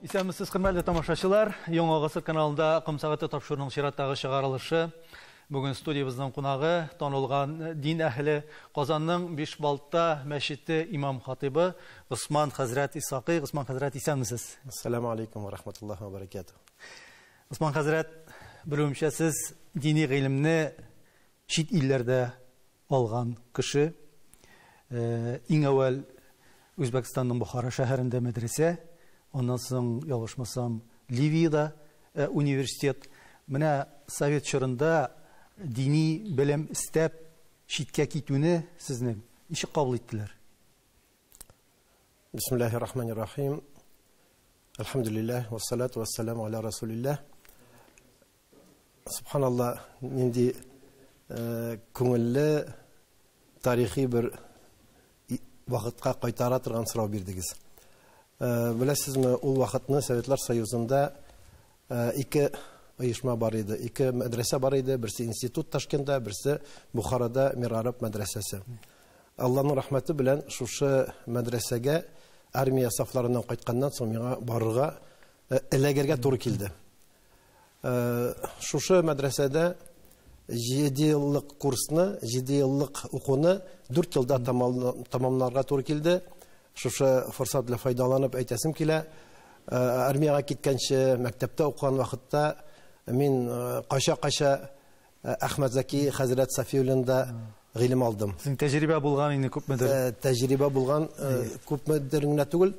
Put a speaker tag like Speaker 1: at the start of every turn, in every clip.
Speaker 1: Исәнмесез, хөрмәтле тамашачылар! Яңа гасыр каналында Ком сәгате тапшыруының чираттагы чыгарылышы. Бүген студиябезнең кунагы, танылган дин әһеле, Казанның Бишбалта мәчете имам-хатыйбы Госман хәзрәт Исакый. Госман хәзрәт, исәнмесез!
Speaker 2: Ассаламу алейкум ва рахматуллаһи ва баракатуһ.
Speaker 1: Госман хәзрәт, белүемчә, сез дини гыйлемне чит илләрдә алган кеше. Иң әүвәл Үзбәкстанның Бохара шәһәрендә мәдрәсә, аннан соң, ялгышмасам, Ливиядә университет. Менә совет чорында дини белем эстәп читкә китүне сезнең ничек кабул иттеләр?
Speaker 2: Бисмиллахи рахмани рахим. Әлхәмдүлилләһ, вассалату вассаламу аля расулилләһ. Субханалла, нинди күңелле тарихи бер вакытка кайтара торган сорау бирдегез. Беләсезме, ул вакытны Советлар Союзында ике оешма бар иде, ике мәдрәсә бар иде, берсе институт Ташкентта, берсе Бухарада Мирараб мәдрәсәсе. Алланың рәхмәте белән шушы мәдрәсәгә армия сафларыннан кайтканнан соң миңа барырга, эләгергә туры килде. Шушы мәдрәсәдә 7 еллык курсны, 7 еллык укуны 4 елда тамамларга туры килде. Шушы форсат белән файдаланып әйтәсем килә. Армиягә киткәнче, мәктәптә укыган вакытта мин кача-кача Әхмәт Зәки хәзрәт Сафиуллинда гыйлем алдым.
Speaker 1: Сезнең тәҗрибә булган инде күпмедер?
Speaker 2: Тәҗрибә булган, күпмедер генә түгел,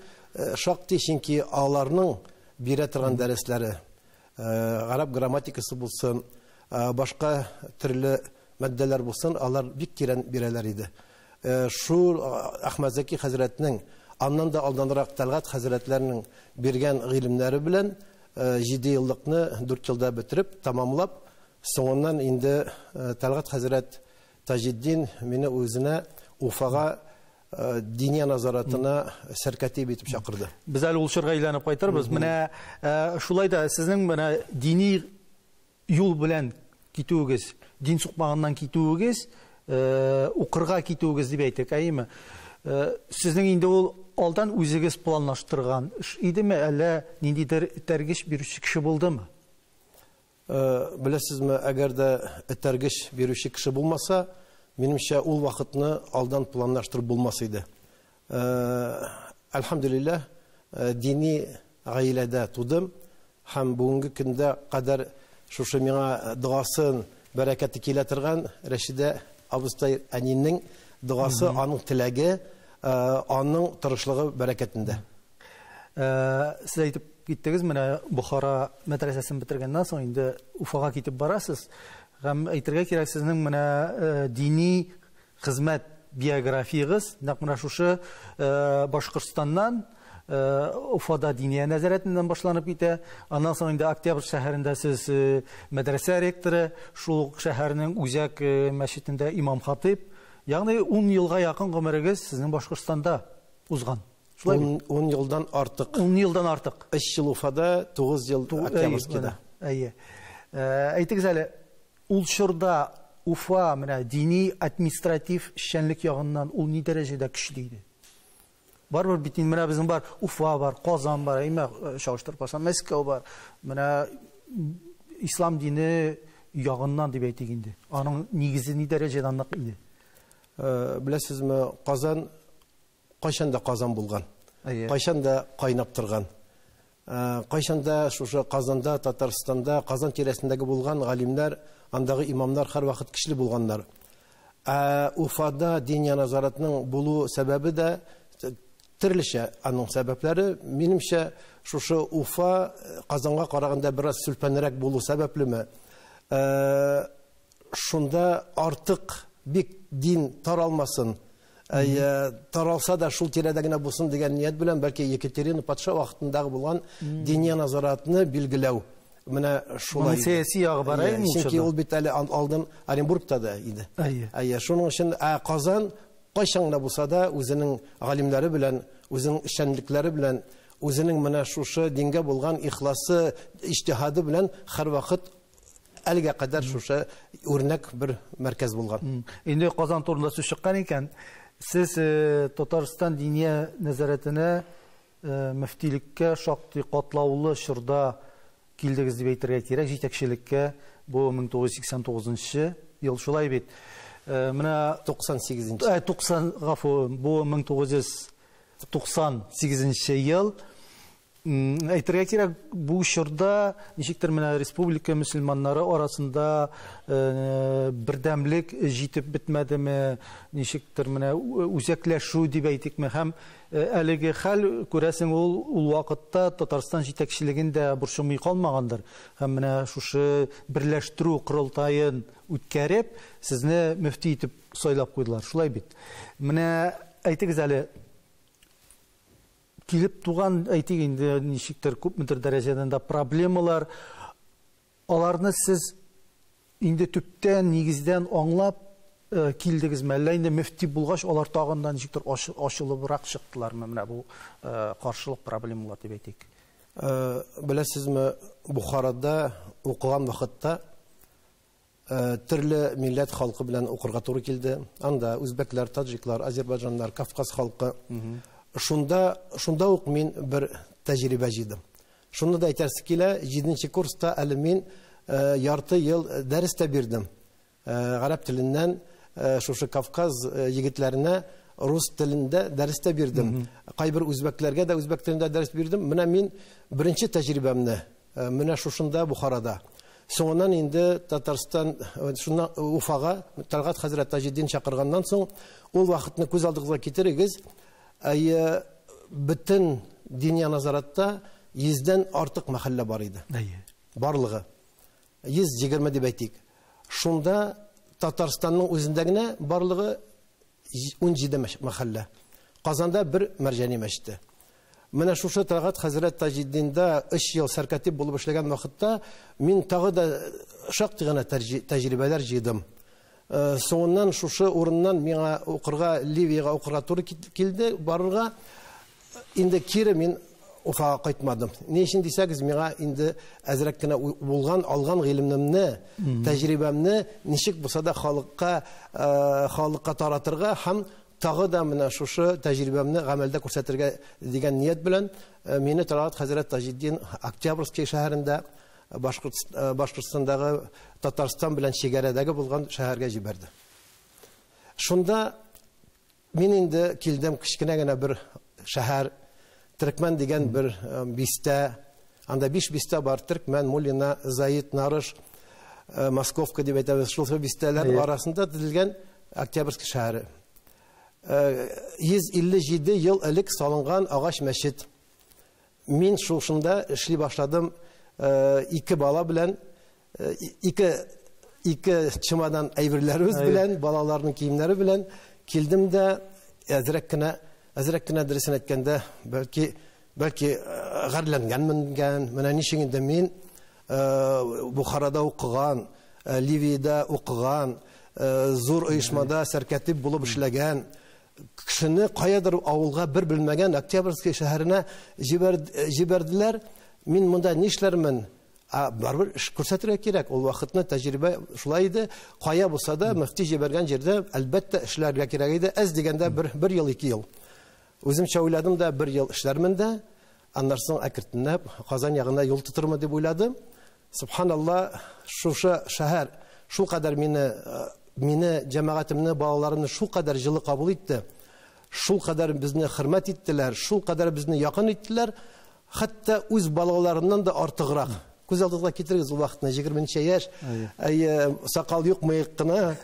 Speaker 2: шактый, чөнки аларның бирә торган дәресләре, гарәп грамматикасы булсын, башка төрле матдәләр булсын, алар бик тирән бирәләр иде. Шул Әхмәт Зәки хәзрәтнең, аннан да алданрак Тәлгать хәзрәтләрнең биргән гыйлемнәре белән 7 еллыкны 4 елда бетереп, тамамлап, соңыннан инде Тәлгать хәзрәт Таҗетдин мине үзенә Уфага Диния назаратына сәркатип итеп чакырды.
Speaker 1: Без әле ул чорга әйләнеп кайтырбыз. Менә шулай да сезнең менә дини юл белән китүегез, дин сукмагыннан китүегез, укырга китүегез дип әйтик, әйеме? Сезнең инде ул алдан үзегез планлаштырган эш идеме, әллә ниндидер этәргеч бирүче кеше булдымы?
Speaker 2: Беләсезме, әгәр дә этәргеч бирүче кеше булмаса, минемчә, ул вакытны алдан планлаштырып булмас иде. Әлхәмдүлилләһ, дини гаиләдә тудым һәм бүгенге көндә кадәр шушы миңа догасын, бәрәкәте килә торган Рәшидә абыстай әнинең догасы, аның теләге, аның тырышлыгы бәрәкәтендә.
Speaker 1: Сез әйтеп киттегез, менә Бохара мәдрәсәсен бетергәннән соң инде Уфага китеп барасыз. Һәм әйтергә кирәк, сезнең менә дини хезмәт биографиягез нәкъ менә шушы Башкортстаннан Уфада диния нәзарәтеннән башланып китә. Аннан соң инде Октябрь шәһәрендә сез мәдрәсә ректоры, шул ук шәһәрнең үзәк мәчетендә имам-хатыйб. Ягъни 10 елга якын гомерегез сезнең Башкортстанда узган. Шулай бит?
Speaker 2: 10 елдан артык.
Speaker 1: 10 елдан артык.
Speaker 2: 3 ел Уфада, 9 ел Октябрьскийда.
Speaker 1: Әйе. Әйтегез әле, ул чорда Уфа менә дини административ эшчәнлек ягыннан ул ни дәрәҗәдә көчле иде? Барыбер бит инде менә безнең бар Уфа бар, Казан бар, әйме чагыштырып карасаң, Мәскәү бар. Менә ислам дине ягыннан дип әйтик инде. Аның нигезе ни дәрәҗәдә нык иде?
Speaker 2: Беләсезме, Казан кайчан да Казан булган. Кайчан да кайнап торган. Кайчан да шушы Казанда, Татарстанда, Казан тирәсендәге булган галимнәр, андагы имамнар һәрвакыт көчле булганнар. Ә Уфада Диния назаратның булу сәбәбе дә төрлечә аның сәбәпләре. Минемчә, шушы Уфа Казанга караганда бераз сүлпәнрәк булу сәбәплеме? Шунда артык бик дин таралмасын, таралса да шул тирәдә генә булсын дигән ният белән, бәлки Екатерина патша вакытындагы булган диния назаратны билгеләү. Менә шулай.
Speaker 1: Моның сәяси ягы бар, әйеме, ул
Speaker 2: Чөнки
Speaker 1: чорда?
Speaker 2: ул бит әле алдын Оренбургта да иде.
Speaker 1: Әйе.
Speaker 2: Әйе, шуның өчен, ә Казан кайчан гына булса да үзенең галимнәре белән, үзенең эшчәнлекләре белән, үзенең менә шушы дингә булган ихласы, иҗтиһады белән һәрвакыт әлегә кадәр шушы үрнәк бер мәркәз булган.
Speaker 1: Инде Казан турында сүз чыккан икән, сез Татарстан диния нәзарәтенә мөфтилеккә шактый катлаулы чорда килдегез дип әйтергә кирәк, җитәкчелеккә бу 1989 ел шулай бит. Менә
Speaker 2: 98.
Speaker 1: 90, гафу, бу 1998 ел. Әйтергә кирәк, бу чорда ничектер менә республика мөселманнары арасында бердәмлек җитеп бетмәдеме, ничектер менә үзәкләшү дип әйтикме, һәм әлеге хәл, күрәсең, ул вакытта Татарстан җитәкчелеген дә борчымый калмагандыр. Һәм менә шушы берләштерү корылтаен үткәреп, сезне мөфти итеп сайлап куйдылар. Шулай бит. Менә әйтегез әле, килеп туган, әйтик инде, ничектер күпмедер дәрәҗәдән дә проблемалар, аларны сез инде төптән, нигездән аңлап килдегезме? Әллә инде мөфти булгач, алар тагын да ничектер ачылыбрак чыктылармы? Менә бу каршылык проблемалар дип әйтик.
Speaker 2: Беләсезме, Бухарада укыган вакытта төрле милләт халкы белән укырга туры килде. Анда үзбәкләр, таҗиклар, азербайҗаннар, Кавказ халкы. Шунда ук мин бер тәҗрибә җыйдым. Шуны да әйтәсе килә, 7 курста әле мин ярты ел дәрес тә бирдем. Гарәп теленнән шушы Кавказ егетләренә рус телендә дәрес тә бирдем. Кайбер үзбәкләргә дә үзбәк телендә дәрес бирдем. Менә мин беренче тәҗрибәмне менә шушында Бухарада. Соңыннан инде Татарстан, шуннан Уфага Талгат хәзрәт Таҗетдин чакырганнан соң, ул вакытны күз алдыгызга китерегез. Бөтен диния назаратта 100дән артык мәхәллә бар иде. Барлыгы 120 дип әйтик. Шунда Татарстанның үзендә генә барлыгы 17 мәхәллә. Казанда бер Мәрҗани мәчете. Менә шушы Талгат хәзрәт Таҗетдиндә 3 ел сәркатип булып эшләгән вакытта мин тагы да шактый гына тәҗрибәләр җыйдым. Соңыннан шушы урыннан миңа укырга, Ливиягә укырга туры килде, барырга. Инде кире мин Уфага кайтмадым. Ни өчен дисәгез, миңа инде әзрәк кенә булган, алган гыйлемемне, тәҗрибәмне ничек булса да халыкка таратырга һәм тагы да менә шушы тәҗрибәмне гамәлдә күрсәтергә дигән ният белән мине Талгат хәзрәт Таҗетдин Октябрьский шәһәрендә, Башкортстандагы Татарстан белән чигарәдәге булган шәһәргә җибәрде. Шунда мин инде килдем кечкенә генә бер шәһәр, Төркмән дигән бер бистә. Анда 5 бистә бар: Төркмән, Муллина, Заид, Нарыш, Московка дип әйтәбез. Шул бистәләр арасында төзелгән Октябрьский шәһәре. 157 ел элек салынган агач мәчет. Мин шушында эшли башладым. 2 бала белән, ике чемодан әйберләребез белән, балаларның киемнәре белән килдем дә, әзрәк кенә дөресен әйткәндә, бәлки гарьләнгәнмен, менә ничек инде мин Бухарада укыган, Ливиядә укыган, зур оешмада сәркатип булып эшләгән кешене каядыр авылга бер белмәгән Октябрьский шәһәренә җибәрделәр. Мин монда нишләрмен? Барыбер эш күрсәтергә кирәк. Ул вакытны тәҗрибә шулай иде. Кая булса да мөфти җибәргән җирдә әлбәттә эшләргә кирәк иде. Әз дигәндә бер ел, 2 ел. Үземчә уйладым да, 1 ел эшләрмен дә, аннан соң әкренләп Казан ягына юл тотырмын дип уйладым. Субханалла, шушы шәһәр шул кадәр мине, җәмәгатемне, балаларымны шул кадәр җылы кабул итте. Шул кадәр безне хөрмәт иттеләр, шул кадәр безне якын иттеләр. Хәтта үз балаларымнан да артыграк. Күз алдыгызга китерегез ул вакытны, 20 яшь, сакал юк, мыек кына.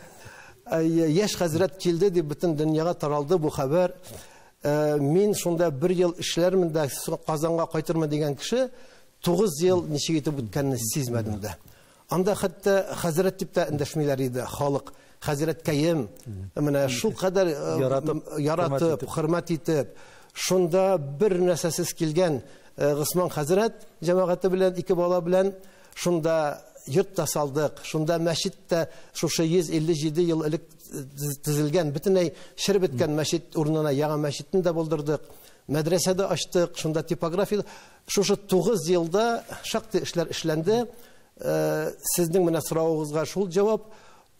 Speaker 2: Яшь хәзрәт килде дип бөтен дөньяга таралды бу хәбәр. Мин шунда 1 ел эшләрмен дә Казанга кайтырмын дигән кеше 9 ел ничек итеп үткәнне сизмәдем дә. Анда хәтта хәзрәт дип тә эндәшмиләр иде халык. Хәзрәткәем, менә шул кадәр яратып, хөрмәт итеп, шунда бер нәрсәсез килгән Госман хәзрәт җәмәгате белән, 2 бала белән шунда йорт та салдык, шунда мәчет тә шушы 157 ел элек төзелгән, бөтенләй шереп беткән мәчет урынына яңа мәчетне дә булдырдык, мәдрәсә дә ачтык, шунда типография. Шушы 9 елда шактый эшләр эшләнде. Сезнең менә соравыгызга шул җавап: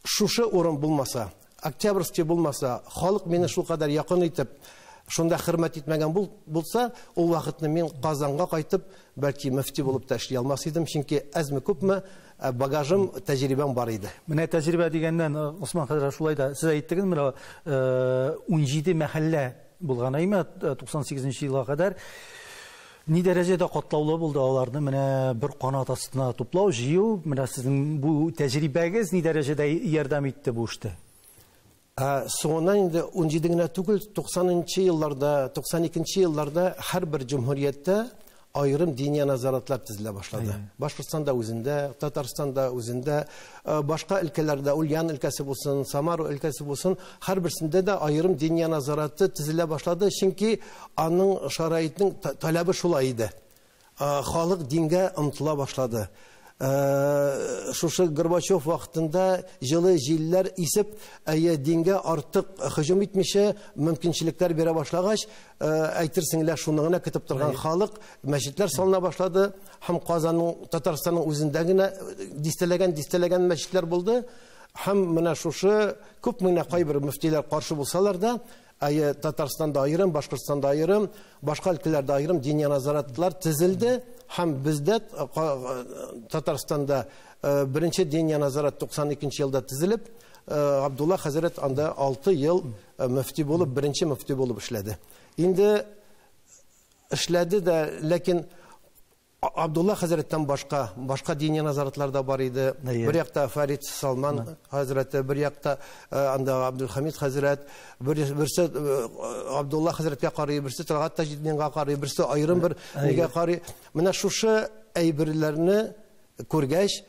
Speaker 2: шушы урын булмаса, Октябрьский булмаса, халык мине шул кадәр якын итеп, Шунда хөрмәт итмәгән булса, ул вакытны мин Казанга кайтып, бәлки мөфти булып та эшли алмас идем, чөнки әзме-күпме багажым, тәҗрибәм бар иде.
Speaker 1: Менә тәҗрибә дигәннән, Госман хәзрәт, шулай да сез әйттегез, менә 17 мәхәллә булган әйме 98 елга кадәр. Ни дәрәҗәдә катлаулы булды аларны менә бер канат астына туплау, җыю, менә сезнең бу тәҗрибәгез ни дәрәҗәдә ярдәм итте бу эштә?
Speaker 2: Соңыннан инде 17 генә түгел, 90 елларда, 92 елларда һәрбер җөмһүрияттә аерым диния назаратлар төзелә башлады. Башкортстанда үзендә, Татарстанда үзендә, башка өлкәләрдә, Ульян өлкәсе булсын, Самара өлкәсе булсын, һәрберсендә дә аерым диния назараты төзелә башлады, чөнки аның шараитның таләбе шулай иде. Халык дингә омтыла башлады. Шушы Горбачев вакытында җылы җилләр исеп, дингә артык һөҗүм итмичә мөмкинчелекләр бирә башлагач, әйтерсең лә шуны гына көтеп торган халык, мәчетләр салына башлады һәм Казанның, Татарстанның үзендә генә дистәләгән мәчетләр булды. Һәм менә шушы күп менә кайбер мөфтиләр каршы булсалар да, Татарстанда аерым, Башкортстанда аерым, башка өлкәләрдә аерым диния назаратлар төзелде. Һәм бездә Татарстанда беренче диния назарат 92 елда төзелеп, Абдулла хәзрәт анда 6 ел мөфти булып, беренче мөфти булып эшләде. Инде эшләде дә, ләкин Абдулла хәзрәттән башка диния назаратлар да бар иде. Бер якта Фарид Салман хәзрәте, бер якта анда Абдулхамид хәзрәт, берсе Абдулла хәзрәткә карый, берсе Талгат Таҗетдингә карый, берсе аерым бер нигә карый. Менә шушы әйберләрне күргәч,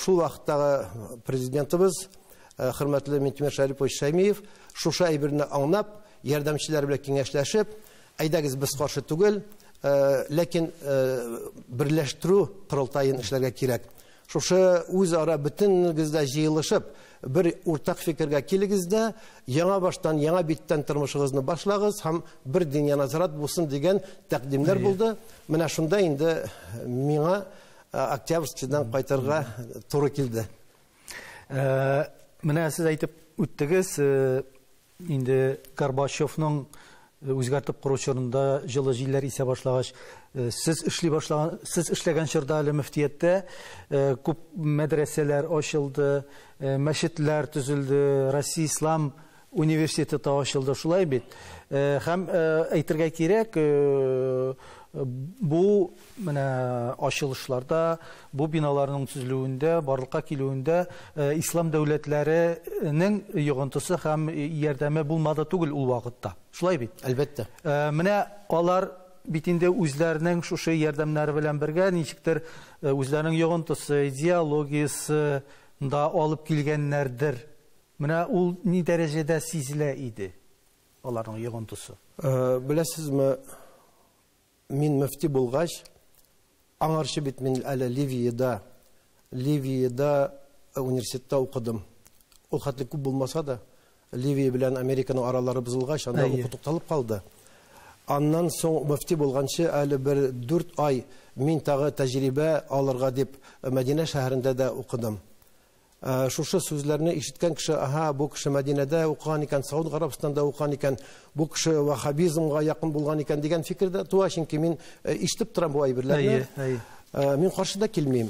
Speaker 2: шул вакыттагы президентыбыз, хөрмәтле Минтимер Шәрипович Шәймиев, шушы әйберне аңлап, ярдәмчеләр белән киңәшләшеп, әйдәгез без каршы түгел, ләкин берләштерү корылтаен эшләргә кирәк. Шушы үзара бөтенегез дә җыелышып, бер уртак фикергә килегез дә, яңа баштан, яңа биттән тормышыгызны башлагыз һәм бер диния назарат булсын дигән тәкъдимнәр булды. Менә шунда инде миңа Октябрьскийдан кайтырга туры килде.
Speaker 1: Менә сез әйтеп үттегез, инде Горбачевның үзгәртеп кору чорында җылы җилләр исә башлагач, сез эшли башлаган, сез эшләгән чорда әле мөфтияттә күп мәдрәсәләр ачылды, мәчетләр төзелде, Россия Ислам университеты ачылды, шулай бит. Һәм әйтергә кирәк, бу менә ачылышларда, бу биналарның төзелүендә, барлыкка килүендә ислам дәүләтләренең йогынтысы һәм ярдәме булмады түгел ул вакытта. Шулай бит?
Speaker 2: Әлбәттә.
Speaker 1: Менә алар бит инде үзләренең шушы ярдәмнәре белән бергә ничектер үзләренең йогынтысы, идеологиясе да алып килгәннәрдер. Менә ул ни дәрәҗәдә сизелә иде аларның йогынтысы?
Speaker 2: Беләсезме, мин мөфти булгач, аңарчы бит мин әле Ливиядә университетта укыдым. Ул хәтле күп булмаса да, Ливия белән Американың аралары бозылгач, анда уку тукталып калды. Аннан соң мөфти булганчы әле бер 4 ай мин тагы тәҗрибә алырга дип Мәдинә шәһәрендә дә укыдым. Шушы сүзләрне ишеткән кеше, аһа, бу кеше Мәдинәдә укыган икән, Сауд Гарәбстанда укыган икән, бу кеше ваххабизмга якын булган икән дигән фикер дә туа, чөнки мин ишетеп торам бу әйберләрне. Мин каршы да килмим.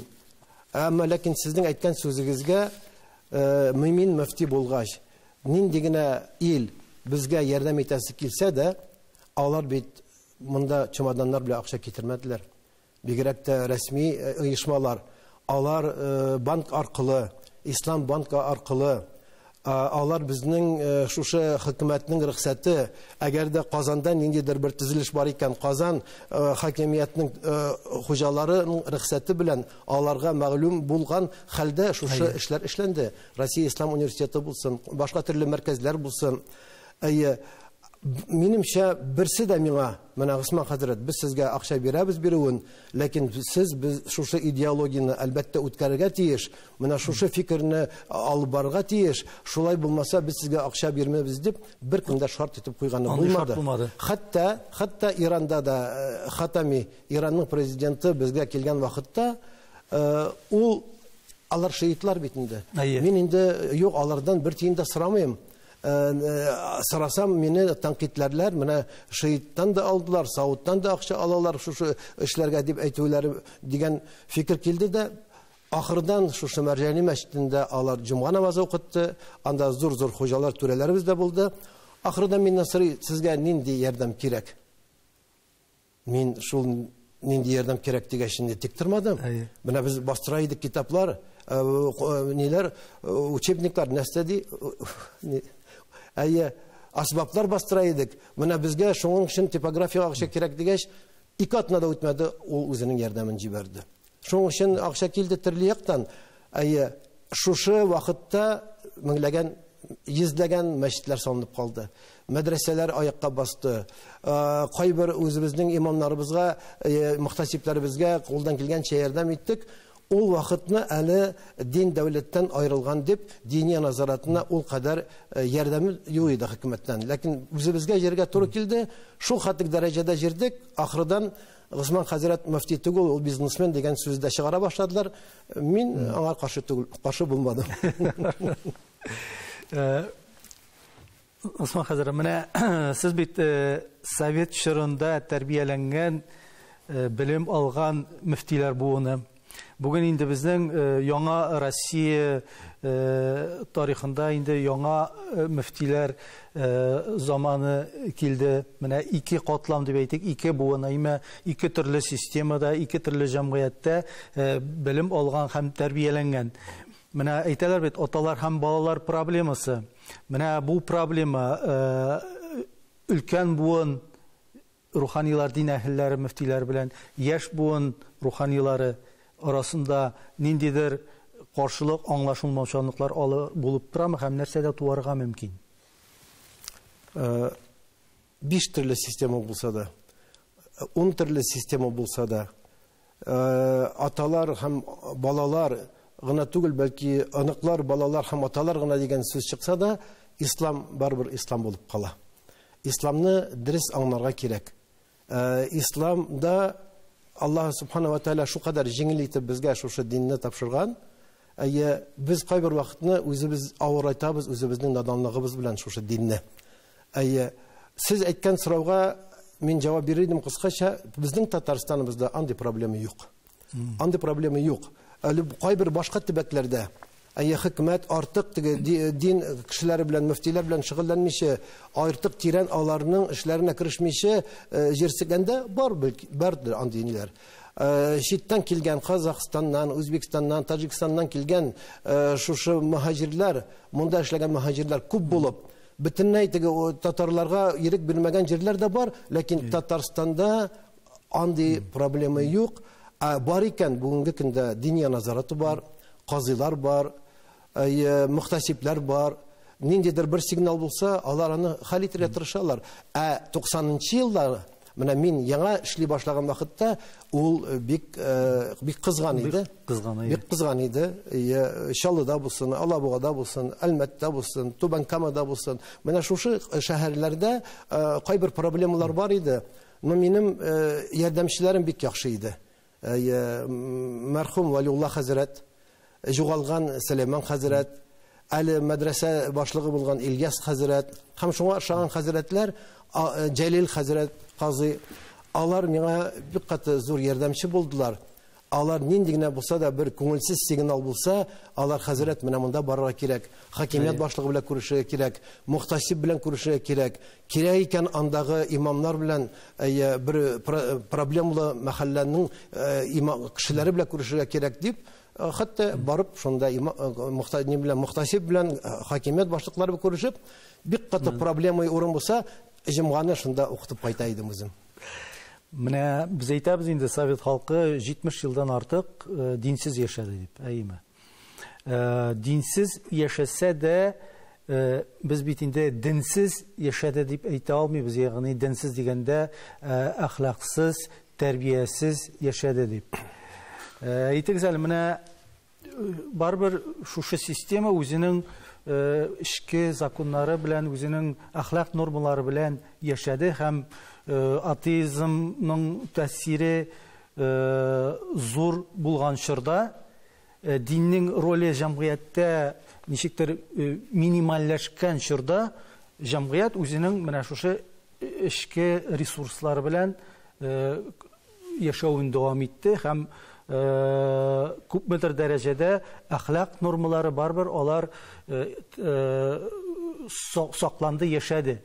Speaker 2: Әмма ләкин сезнең әйткән сүзегезгә мин мөфти булгач, нинди генә ил безгә ярдәм итәсе килсә дә, алар бит монда чемоданнар белән акча китермәделәр. Бигрәк тә рәсми оешмалар, алар банк аркылы, Ислам банкы аркылы, алар безнең шушы хөкүмәтнең рөхсәте, әгәр дә Казанда ниндидер бер төзелеш бар икән, Казан хакимиятнең хуҗаларының рөхсәте белән аларга мәгълүм булган хәлдә шушы эшләр эшләнде. Россия Ислам университеты булсын, башка төрле мәркәзләр булсын. Әйе, минемчә берсе дә миңа, менә Госман хәзрәт, без сезгә акча бирәбез бирүен, ләкин сез без шушы идеологияне әлбәттә үткәрергә тиеш, менә шушы фикерне алып барырга тиеш, шулай булмаса без сезгә акча бирмәбез дип бер кем дә шарт итеп куйганы булмады. Хәтта Иранда да Хатами, Иранның президенты безгә килгән вакытта, ул алар шиитлар бит инде. Мин инде юк, алардан бер тиен дә сорамыйм. Сорасам, мине тәнкыйтьләрләр, менә шииттан да алдылар, сауттан да акча алалар шушы эшләргә дип әйтүләре дигән фикер килде дә, ахырдан шушы Мәрҗани мәчетендә алар җомга намазы укытты, анда зур-зур хуҗалар, түрәләребез дә булды. Ахырдан миннән сорый, сезгә нинди ярдәм кирәк? Мин шул нинди ярдәм кирәк дигәч инде тик тормадым. Менә без бастыра идек китаплар, ниләр, учебниклар, нәрсә ди? Әйе, асбаплар бастыра идек. Менә безгә шуның өчен типографиягә акча кирәк дигәч, 2 атна да үтмәде, ул үзенең ярдәмен җибәрде. Шуның өчен акча килде төрле яктан. Әйе, шушы вакытта меңләгән, йөзләгән мәчетләр салынып калды. Мәдрәсәләр аякка басты. Кайбер үзебезнең имамнарыбызга, мөхтәсибләребезгә кулдан килгәнчә ярдәм иттек. Ул вакытны әле дин дәүләттән аерылган дип, диния назаратына ул кадәр ярдәме юк иде хөкүмәттән. Ләкин үзебезгә җиргә туры килде. Шул хәтлек дәрәҗәдә җирдек. Ахырдан Госман хәзрәт мөфти түгел, ул бизнесмен дигән сүз дә чыгара башладылар. Мин аңа каршы түгел, каршы булмадым.
Speaker 1: Госман хәзрәт, менә сез бит совет чорында тәрбияләнгән, белем алган мөфтиләр буыны. Бүген инде безнең яңа Россия тарихында инде яңа мөфтиләр заманы килде. Менә ике катлам дип әйтик, ике буын, әмма ике төрле системада, ике төрле җәмгыятьтә белем алган һәм тәрбияләнгән. Менә әйтәләр бит, аталар һәм балалар проблемасы. Менә бу проблема өлкән буын руханилар, дин әһелләре, мөфтиләр белән яшь буын руханилары арасында ниндидер каршылык, аңлашылмаучанлыклар булып торамы һәм нәрсәдә туарга мөмкин?
Speaker 2: 5 төрле система булса да, 10 төрле система булса да, аталар һәм балалар гына түгел, бәлки оныклар, балалар һәм аталар гына дигән сүз чыкса да, ислам барыбер ислам булып кала. Исламны дөрес аңларга кирәк. Исламда Аллаһ субхана ва тааля шу кадәр җиңел итеп безгә шушы динне тапшырган. Әйе, без кайбер вакытны үзебез авырайтабыз, үзебезнең наданлыгыбыз белән шушы динне. Әйе, сез әйткән сорауга мин җавап бирер идем кыскача, безнең Татарстаныбызда андый проблема юк. Андый проблема юк. Әле кайбер башка төбәкләрдә әйе, хөкүмәт артык теге дин кешеләре белән, мөфтиләр белән шөгыльләнмичә, артык тирән аларның эшләренә керешмичә, җирсегәндә бар, бардыр андый ниләр. Читтән килгән Казахстаннан, Үзбекстаннан, Таҗикстаннан килгән шушы мөһаҗирләр, монда эшләгән мөһаҗирләр күп булып, бөтенләй теге татарларга ирек бирмәгән җирләр дә бар, ләкин Татарстанда андый проблема юк. Бар икән, бүгенге көндә диния назараты бар, казыйлар бар, мөхтәсибләр бар. Ниндидер бер сигнал булса, алар аны хәл итәргә тырышалар. Ә 90-нчы еллар, менә мин яңа эшли башлаган вакытта, ул бик бик кызган иде. Бик кызган иде. Чаллыда булсын, Алабугада булсын, Әлмәттә булсын, Түбән Камада булсын. Менә шушы шәһәрләрдә кайбер проблемалар бар иде. Но минем ярдәмчеләрем бик яхшы иде. Мәрхүм Вәлиулла хәзрәт, югалган Сөләйман хәзрәт, әле мәдрәсә башлыгы булган Ильяс хәзрәт һәм шуңа охшаган хәзрәтләр, Җәлил хәзрәт казый, алар миңа бик каты зур ярдәмче булдылар. Алар нинди генә булса да бер күңелсез сигнал булса, алар хәзрәт менә монда барырга кирәк, хакимият башлыгы белән күрешергә кирәк, мөхтәсиб белән күрешергә кирәк. Кирәк икән андагы имамнар белән бер проблемалы мәхәлләнең кешеләре белән күрешергә кирәк дип, хәтта барып шунда мөхтәсиб белән хакимият башлыклары белән күрешеп, бик каты проблема урын булса, җомганы шунда укытып кайта идем үзем.
Speaker 1: Менә без әйтәбез инде, совет халкы 70 елдан артык динсез яшәде дип, әйеме? Динсез яшәсә дә, без бит инде динсез яшәде дип әйтә алмыйбыз, ягъни динсез дигәндә әхлаксыз, тәрбиясез яшәде дип. Әйтегез әле, менә барыбер шушы система үзенең эчке законнары белән, үзенең әхлак нормалары белән яшәде һәм атеизмның тәэсире зур булган чорда Диннең роле җәмгыятьтә ничектер минимальләшкән чорда җәмгыять үзенең менә шушы эчке ресурслары белән яшәвен дәвам итте һәм күпмедер дәрәҗәдә әхлак нормалары барыбер алар сакланды, яшәде.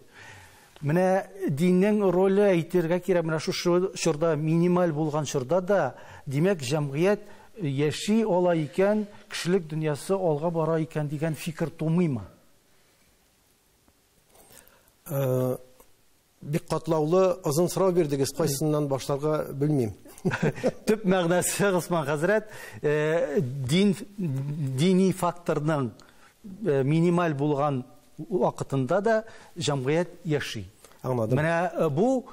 Speaker 1: Менә диннең роле әйтергә кирәк, менә шушы чорда минималь булган чорда да, димәк, җәмгыять яши ала икән, кешелек дөньясы алга бара икән дигән фикер тумыймы?
Speaker 2: Бик катлаулы, озын сорау бирдегез, кайсыннан башларга белмим.
Speaker 1: Төп мәгънәсе, Госман хәзрәт, дин, дини факторның минималь булган вакытында да җәмгыять яши.
Speaker 2: Аңладым.
Speaker 1: Менә бу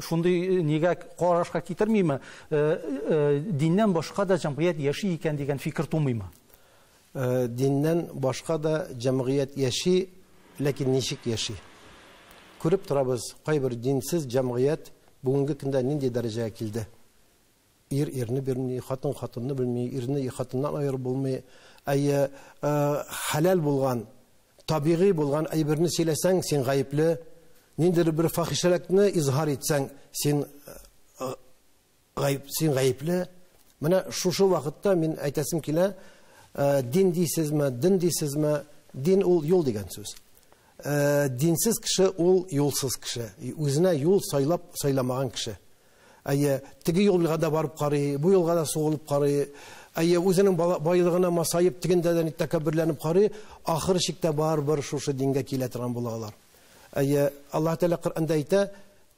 Speaker 1: шундый нигә карашка китермиме? Диннән башка да җәмгыять яши икән дигән фикер тумыймы?
Speaker 2: Диннән башка да җәмгыять яши, ләкин ничек яши? Күреп торабыз, кайбер динсез җәмгыять бүгенге көндә нинди дәрәҗәгә килде? Ир ирне белми, хатын хатынны белми, ирне хатыннан аерып булмый. Әйе, хәләл булган, табигый булган әйберне сөйләсәң, син гаепле. Ниндидер бер фахишәлекне изһар итсәң, син гаеп, син гаепле. Менә шушы вакытта мин әйтәсем килә, дин дисезме, дин дисезме, дин ул юл дигән сүз. Динсез кеше ул юлсыз кеше. Үзенә юл сайлап сайламаган кеше. Әйе, теге юлга да барып карый, бу юлга да сугылып карый. Әйе, үзенең байлыгына масаеп, тегендә дә тәкәбберләнеп карый, ахыр чиктә барыбер шушы дингә килә торган булалар. Әйе, Аллаһ Тәгалә Коръәндә әйтә,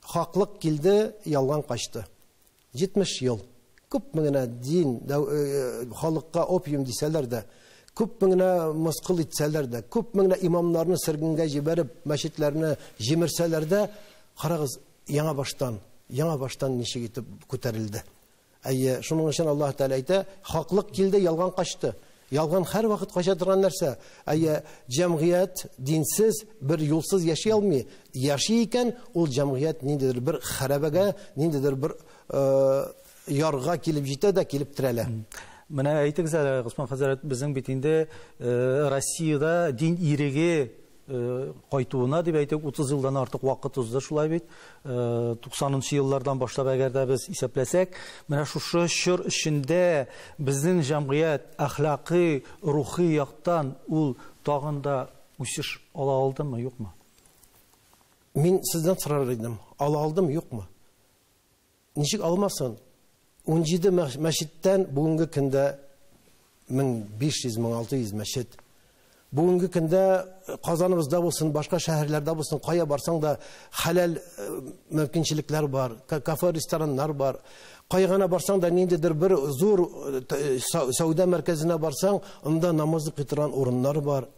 Speaker 2: хаклык килде, ялган качты. 70 ел. Күпме генә дин, халыкка опиум дисәләр дә, күпме генә мыскыл итсәләр дә, күпме генә имамнарны сөргенгә җибәреп, мәчетләрне җимерсәләр дә, карагыз, яңа баштан ничек итеп күтәрелде. Әйе, шуның өчен Аллаһ Тәгалә әйтә, хаклык килде, ялган качты. Ялган һәр вакыт кача торган нәрсә. Әйе, җәмгыять динсез, бер юлсыз яши алмый. Яши икән, ул җәмгыять ниндидер бер хәрабәгә, ниндидер бер ярга килеп җитә дә килеп терәлә.
Speaker 1: Менә әйтегез әле, Госман хәзрәт, безнең бит инде Россиядә дин иреге кайтуына дип әйтеп 30 елдан артык вакыт узды, шулай бит. 90нчы еллардан башлап әгәр дә без исәпләсәк, менә шушы чор эчендә безнең җәмгыять әхлакый, рухи яктан ул тагын да үсеш ала алдымы, юкмы?
Speaker 2: Мин сездән сорар идем, ала алдым, юкмы? Ничек алмасын? 17 мәчеттән бүгенге көндә 1500-1600 мәчет. Бүгенге көндә Казаныбызда булсын, башка шәһәрләрдә булсын, кая барсаң да хәләл мөмкинчелекләр бар, кафе, рестораннар бар. Кая гына барсаң да ниндидер бер зур сәүдә мәркәзенә барсаң, анда намаз укый торган урыннар бар.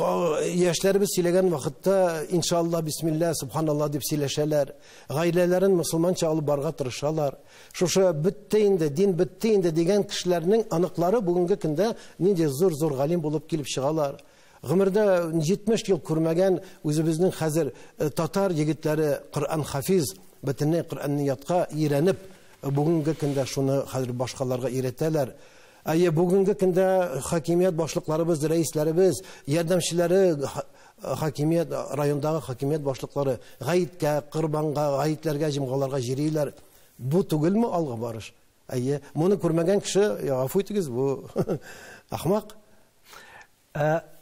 Speaker 2: Яшьләребез сөйләгән вакытта иншалла, бисмилла, субханалла дип сөйләшәләр. Гаиләләрен мусулманча алып барырга тырышалар. Шушы бетте инде, дин бетте инде дигән кешеләрнең аныклары бүгенге көндә нинди зур-зур галим булып килеп чыгалар. Гомердә 70 ел күрмәгән үзебезнең хәзер татар егетләре Коръән хафиз, бөтенләй Коръәнне ятка өйрәнеп, бүгенге көндә шуны хәзер башкаларга өйрәтәләр. Әйе, бүгенге көндә хакимият башлыкларыбыз, рәисләребез, ярдәмчеләре, хакимият, райондагы хакимият башлыклары гаеткә, корбанга, гаетләргә, җомгаларга җөриләр. Бу түгелме алга барыш? Әйе, моны күрмәгән кеше, гафу итегез, бу ахмак.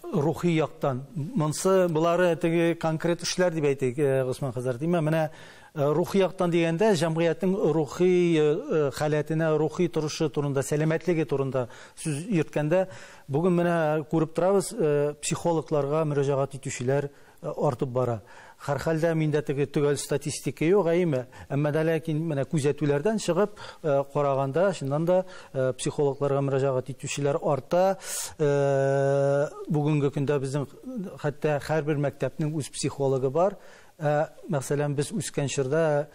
Speaker 1: Рухи яктан, монсы булары теге конкрет эшләр дип әйтик, Госман хәзрәт, димә, менә рухи яктан дигәндә җәмгыятьнең рухи халәтенә, рухи торышы турында, сәламәтлеге турында сүз йөрткәндә, бүген менә күреп торабыз, психологларга мөрәҗәгать итүчеләр артып бара. Һәрхәлдә миндә теге төгәл статистика юк, әйеме? Әмма дә ләкин менә күзәтүләрдән чыгып караганда, чыннан да психологларга мөрәҗәгать итүчеләр арта. Бүгенге көндә безнең хәтта һәрбер мәктәпнең үз психологы бар. Мәсәлән, без үскән чорда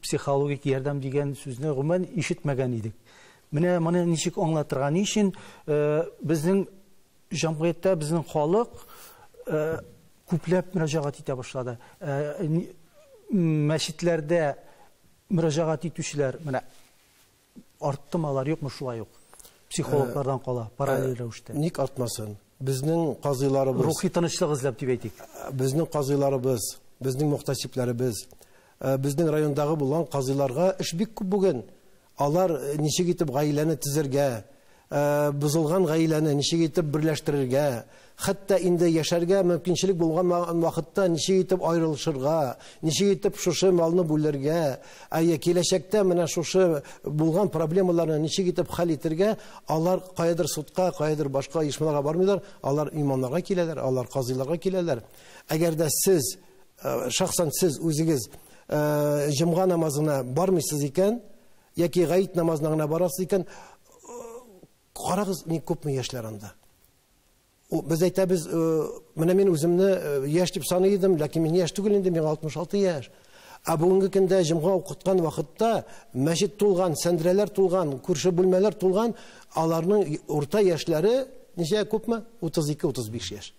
Speaker 1: психологик ярдәм дигән сүзне гомумән ишетмәгән идек. Менә моны ничек аңлатырга, ни өчен безнең җәмгыятьтә безнең халык күпләп мөрәҗәгать итә башлады. Мәчетләрдә мөрәҗәгать итүчеләр менә арттымы алар, юкмы, шулай ук? Психологлардан кала, параллель рәвештә.
Speaker 2: Ник артмасын? Безнең казыйларыбыз...
Speaker 1: Рухи тынычлык эзләп дип әйтик.
Speaker 2: Безнең казыйларыбыз, безнең мөхтәсибләребез, безнең райондагы булган казыйларга эш бик күп бүген. Алар ничек итеп гаиләне төзергә, бозылган гаиләне ничек итеп берләштерергә, хәтта инде яшәргә мөмкинчелек булган вакытта ничек итеп аерылышырга, ничек итеп шушы малны бүлергә, әйе, киләчәктә менә шушы булган проблемаларны ничек итеп хәл итергә, алар каядыр судка, каядыр башка оешмаларга бармыйлар, алар имамнарга киләләр, алар казыйларга киләләр. Әгәр дә сез, шәхсән сез үзегез җомга намазына бармыйсыз икән, яки гаит намазына гына барасыз икән, карагыз, ни күпме яшьләр анда. Без әйтәбез, менә мин үземне яшь дип саный идем, ләкин мин яшь түгел инде, миңа 66 яшь. Ә бүгенге көндә җомга укыткан вакытта мәчет тулган, сәндрәләр тулган, күрше бүлмәләр тулган, аларның урта яшьләре ничә, күпме? 32-35 яшь.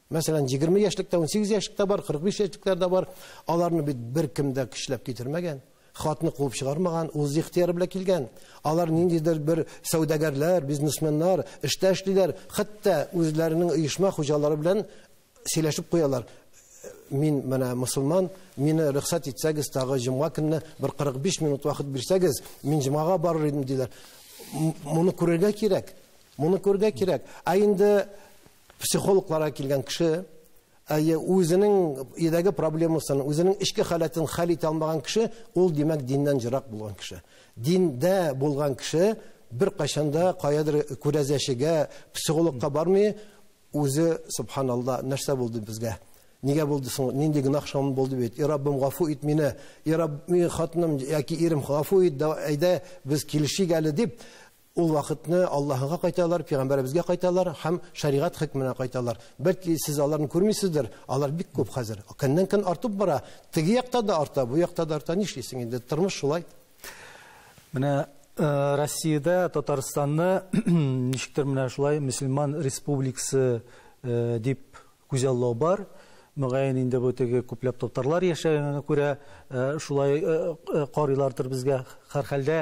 Speaker 2: Мәсәлән, 20 яшьлектә, 18 яшьлектә бар, 45 яшьлекләр дә бар. Аларны бит беркем дә көчләп китермәгән. Хатны куып чыгармаган, үз ихтыяры белән килгән. Алар ниндидер бер сәүдәгәрләр, бизнесменнар, эштә эшлиләр, хәтта үзләренең оешма хуҗалары белән сөйләшеп куялар. Мин менә мусульман, мине рөхсәт итсәгез, тагы җомга көнне бер 45 минут вакыт бирсәгез, мин җомгага барыр идем диләр. Моны күрергә кирәк. Моны күрергә кирәк. Ә инде психологларга килгән кеше, әйе, үзенең өйдәге проблемасын, үзенең эчке халәтен хәл итә алмаган кеше, ул димәк диннән ерак булган кеше. Диндә булган кеше бер кайчан да каядыр күрәзәчегә, психологка бармый, үзе субханалла, нәрсә булды безгә? Нигә булды соң? Нинди гөнаһ шамын булды бит? И Раббым, гафу ит мине. И Рабб, мин хатыным яки ирем, гафу ит, әйдә без килешик әле дип, ул вакытны Аллаһыга кайталар, пәйгамбәребезгә кайталар һәм шәригать хөкеменә кайталар. Бәлки сез аларны күрмисездер, алар бик күп хәзер. Көннән-көн артып бара. Теге якта да арта, бу якта да арта. Нишлисең инде? Тормыш шулай.
Speaker 1: Менә Россиядә Татарстанны ничектер менә шулай мөселман республикасы дип күзаллау бар. Мөгаен инде бу теге күпләп татарлар яшәгәнгә күрә шулай карыйлардыр безгә. Һәрхәлдә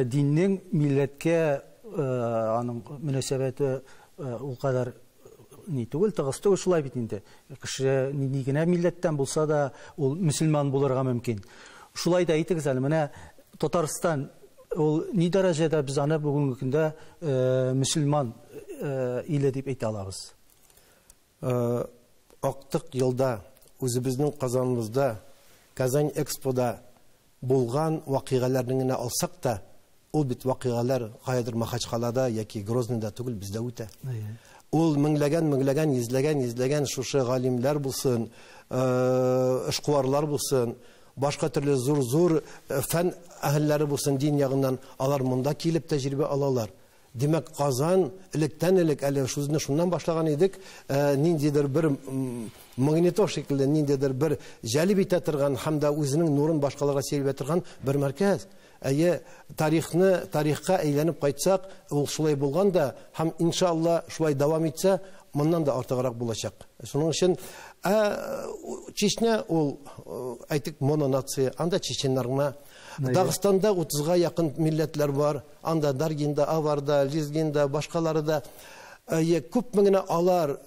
Speaker 1: диннең милләткә аның мөнәсәбәте ул кадәр ни түгел, тыгыз түгел, шулай бит инде. Кеше нинди генә милләттән булса да ул мөселман булырга мөмкин. Шулай да әйтегез әле, менә Татарстан ул ни дәрәҗәдә без аны бүгенге көндә мөселман иле дип әйтә алабыз?
Speaker 2: Актык елда үзебезнең Казаныбызда, Казань Экспода булган вакыйгаларны генә алсак та, ул бит вакыйгалар каядыр Махачкалада яки Грозныйда түгел, бездә үтә. Ул меңләгән, меңләгән, йөзләгән, йөзләгән шушы галимләр булсын, эшкуарлар булсын, башка төрле зур-зур фән әһелләре булсын дин ягыннан, алар монда килеп тәҗрибә алалар. Димәк, Казан электән элек, әле шузны шуннан башлаган идек, ниндидер бер магнито шикелле, ниндидер бер җәлеп итә торган һәм дә үзенең нурын башкаларга сибә торган бер мәркәз. Әйе, тарихны тарихка әйләнеп кайтсак, ул шулай булган да һәм иншалла шулай дәвам итсә, моннан да артыграк булачак. Шуның өчен, Чечня ул, әйтик, мононация, анда чеченнар гына. Дагыстанда 30-га якын милләтләр бар, анда Даргинда, Аварда, Лезгинда, башкалары да. Күпме генә алар,